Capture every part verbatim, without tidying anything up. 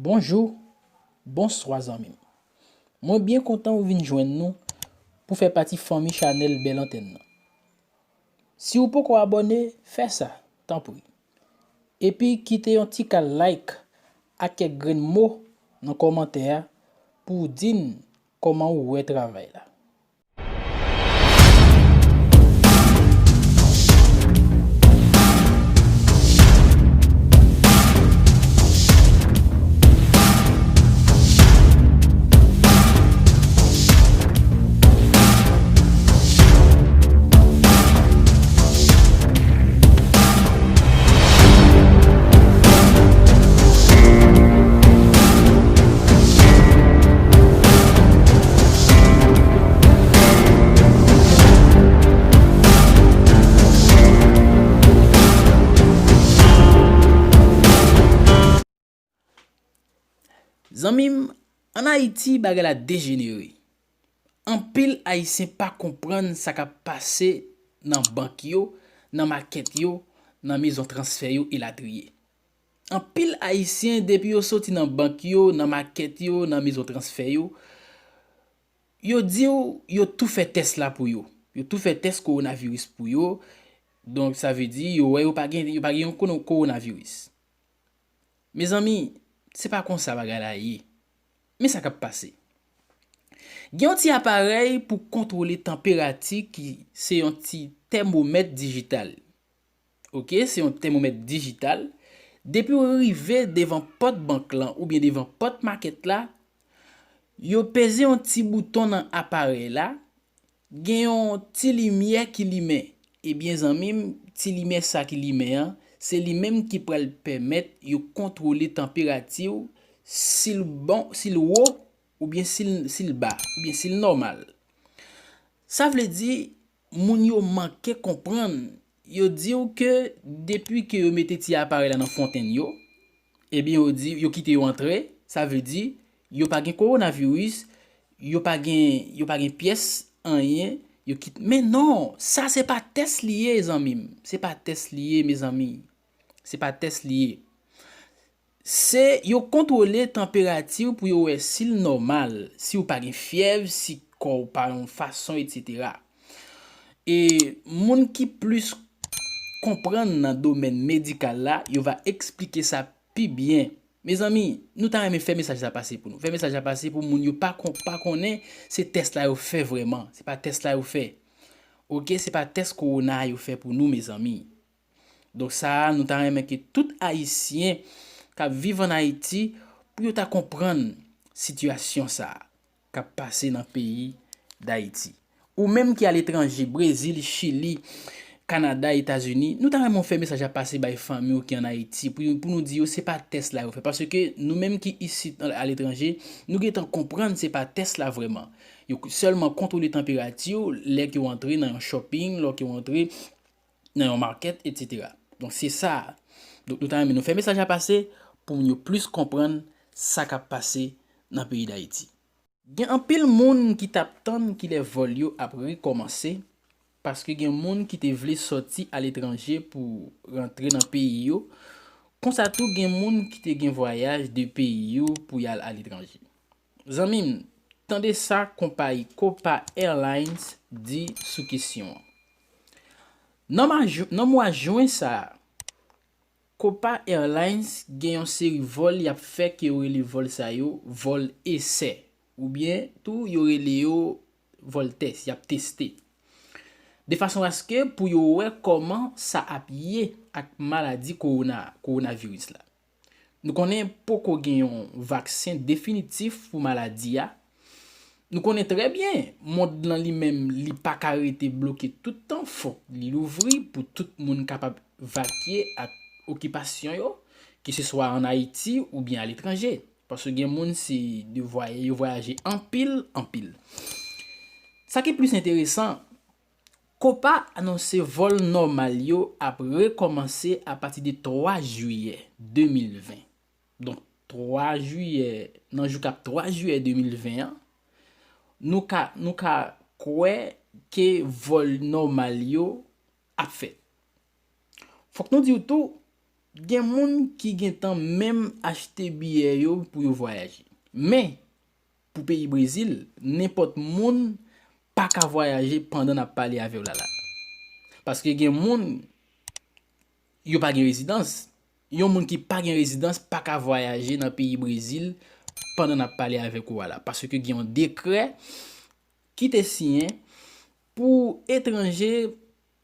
Bonjou, bonswa zanmi m. Mwen byen kontan ou vin jwenn nou pou fè pati fanmi chanèl Bèl Antèn nan. Si w poko abòne, fè sa, tanpri. Epi kite yon ti kal like ak kèk grenn mo nan kòmantè a pou w di n kòman ou wè travay la. Zanmi m, ann Ayiti, bagay la dejenere. Anpil Ayisyen pa konprann sa k ap pase nan bank yo, nan makèt yo, nan mezon transfè yo, elatriye. Anpil Ayisyen, depi yo soti nan bank yo, nan makèt yo, nan mezon transfè yo, yo di w yo tou fè tès la pou yo. Yo tou fè tès kowonaviris pou yo. Donk, sa vle di, yo wè yo pa gen, yo pa gen yon kono-, kowonaviris. Mezanmi, se pa konsa bagay la ye. Men sa k ap pase. Gen yon ti aparèy pou kontwole tanperati ki se yon ti tèmomèt dijital. Oke, se yon tèmomèt dijital. Depi w rive devan pòt bank lan oubyen devan pòt makèt la, yo peze yon ti bouton nan aparèy la, gen yon ti limyè ki limen. Ebyen, zanmi m, ti limyè sa ki limen an, se li menm ki pral pèmèt yo kontwole tanperati w, si l bon, si l wo, oubyen si l, si l ba, oubyen si l nòmal. Sa vle di, moun yo manke konprann. Yo di w ke depi ke yo mete ti aparèy la nan fontenn yo, ebyen, yo di, yo kite yo antre, sa vle di, yo pa gen kowonaviris, yo pa gen, yo pa gen pyès anyen, yo kit-, men non, sa se pa tès li ye, zanmi m. Se pa tès li ye, mezanmi. Se pa tès li ye. Se yo kontwole tanperati w pou yo wè si l nòmal, si w pa gen fyèv, si kò w pa yon fason, etsetera. E moun ki plis konprann nan domèn medikal la, yo va eksplike sa pi byen. Mezanmi, nou ta renmen fè mesaj la pase pou nou. Fè mesaj la pase pou moun yo pa kon-, pa konnen se tès la yo fè vrèman. Se pa tès la yo fè. Oke, se pa tès kowona yo fè pou nou, mezanmi. Donk sa a, nou ta renmen ke tout Ayisyen k ap viv ann Ayiti, pou yo ta konprann sitiyasyon sa a k ap pase nan peyi Dayiti. Ou menm ki aletranje, Brezil, Chili, Kanada, Etazini, nou ta renmen w fè mesaj la pase bay fanmi w ki ann Ayiti, pou, pou nou di yo se pa tès la yo fè. Paske nou menm ki isit aletranje, nou gentan konprann se pa tès la vrèman. Yo sèlman kontwole tanperati w lè ke w antre nan yon shopping, lè ke w antre nan yon makèt, etsetera. Donk, se sa. Donk, nou ta renmen nou fè mesaj la pase pou moun yo plis konprann sa k ap pase nan peyi Dayiti. Gen anpil moun ki t ap tann kilè vòl yo ap rekòmanse, paske gen moun ki te vle sòti aletranje pou rantre nan peyi yo. Konsa tou, gen moun ki te gen vwayaj de peyi yo pou y al aletranje. Zanmi m, tande sa konpayi Copa Airlines di sou kesyon an. Nan ma-, nan mwa jen sa a, Copa Airlines gen yon seri vòl y ap fè ke yo rele vòl sa yo vòl esè, oubyen tou yo rele yo vòl tès, y ap teste. De fason aske pou yo wè kòman sa ap ye ak maladi kowona, kowonaviris la. Nou konnen poko gen yon vaksen definitif pou maladi a. Nou konnen trè byen, mond lan li menm, li pa ka rete bloke tout tan, fòk li louvri pou tout moun kapab vakye ak okipasyon yo, keseswa ann Ayiti oubyen aletranje. Paske gen moun se de vway-, yo vwayaje anpil, anpil. Sa ki plis enteresan, Copa anonse vòl nòmal yo ap rekòmanse apati de twa jiyè de mil ven. Donk, twa jiyè, nan jou k ap twa jiyè de mil ven an, nou ka, nou ka kwè ke vòl nòmal yo ap fèt. Fòk nou di w tou, Gen moun ki gentan menm achte biyè yo pou yo vwayaje. Men, pou peyi Brezil, nenpòt moun pa ka vwayaje pandan n ap pale avè w la la. Paske gen moun, yo pa gen rezidans. Yon moun ki pa gen rezidans pa ka vwayaje nan peyi Brezil pandan n ap pale avèk ou a la. Paske gen yon dekrè ki te siyen pou etranje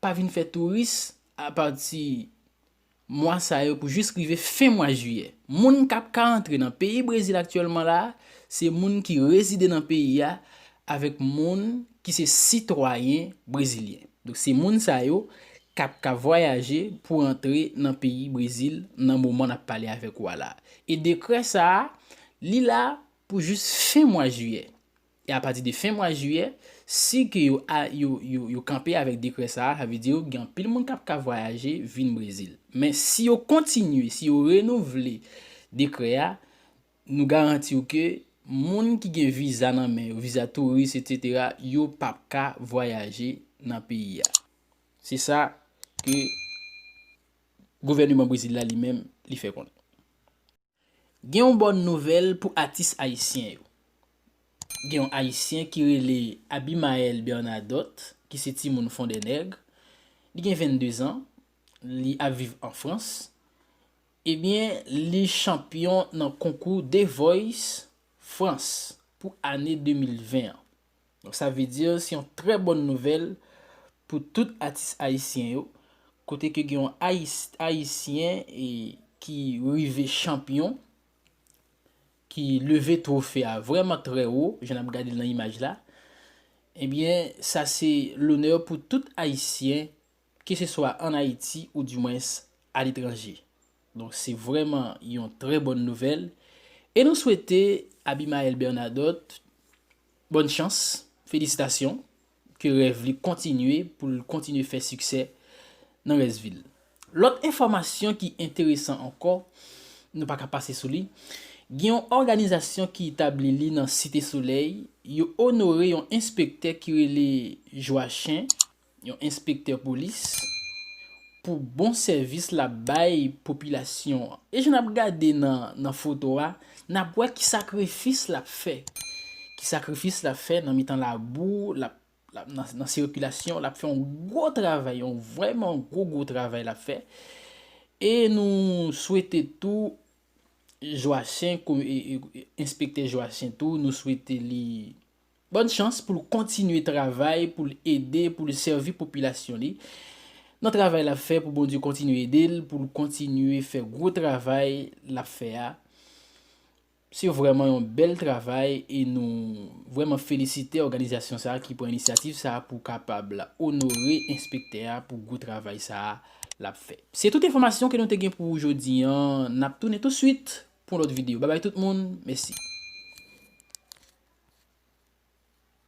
pa vin fè touris apati mwa sa yo pou jis rive fen mwa jiyè. Moun k ap ka antre nan peyi Brezil aktyèlman la, se moun ki rezide nan peyi a avèk moun ki se sitwayen brezilyen. Donk, se moun sa yo k ap ka vwayaje pou antre nan peyi Brezil nan moman n ap pale avèk ou a la. E dekrè sa a, li la pou jis fen mwa jiyè. E apati de fen mwa jiyè, si ke yo, a, yo, yo, yo kanpe avèk dekrè sa a, sa vle di gen anpil moun k ap ka vwayaje vin Brezil. Men si yo kontinye, si yo renouvle dekrè a, nou garanti w ke moun ki gen viza nan men yo, viza touris, etsetera, yo p ap ka vwayaje nan peyi a. Se sa ke gouvèneman Brezil la li menm, li fè konnen. Gen yon bòn nouvèl pou atis ayisyen yo. Gen yon ayisyen ki rele Abimaël Bernadotte, ki se timoun Fondènèg. Li gen vennde zan, li ap viv an Frans. Ebyen, li chanpyon nan konkou The Voice France pou ane de mil ven an. Donk, sa vle di, se yon trè bòn nouvèl pou tout atis ayisyen yo, kote ke gen yon ayis-, ayisyen e ki rive chanpyon, ki leve twofe a vrèman trè wo, jan n ap gade l nan imaj la. Ebyen, sa se lonè pou tout ayisyen, keseswa ann Ayiti ou dimwens aletranje. Donk, se vrèman yon trè bòn nouvèl. E nou swete Abimaël Bernadotte bòn chans, felisitasyon, ke rèv li kontinye pou l kontinye fè siksè nan rès vi l. Lòt enfòmasyon ki enteresan ankò, nou pa ka pase sou li, gen yon òganizasyon ki etabli li nan Site Solèy, yo onore yon enspektè ki rele Joachin, yon enspektè polis, pou bon sèvis l ap bay popilasyon an. E jan n ap gade nan, nan foto a, n ap wè ki sakrifis l ap fè. Ki sakrifis l ap fè nan mitan labou, l ap, l ap nan, nan sikilasyon, l ap fè yon gwo travay, yon vrèman gwo, gwo travay l ap fè. E nou swete tou Joachin, kou-, e, e, enspektè Joachin tou, nou swete li bòn chans pou l kontinye travay, pou l ede, pou l sèvi popilasyon li. Nan travay l ap fè, pou Bondye kontinye ede l, pou l kontinye fè gwo travay l ap fè a. Se vrèman yon bèl travay e nou vrèman felisite òganizasyon sa a ki pran inisyativ sa a pou kapab onore enspektè a pou gwo travay sa a l ap fè. Se tout enfòmasyon ke nou te gen pou ou jodi an. N ap tounen touswit pou yon lòt videyo. Babay tout moun, mèsi.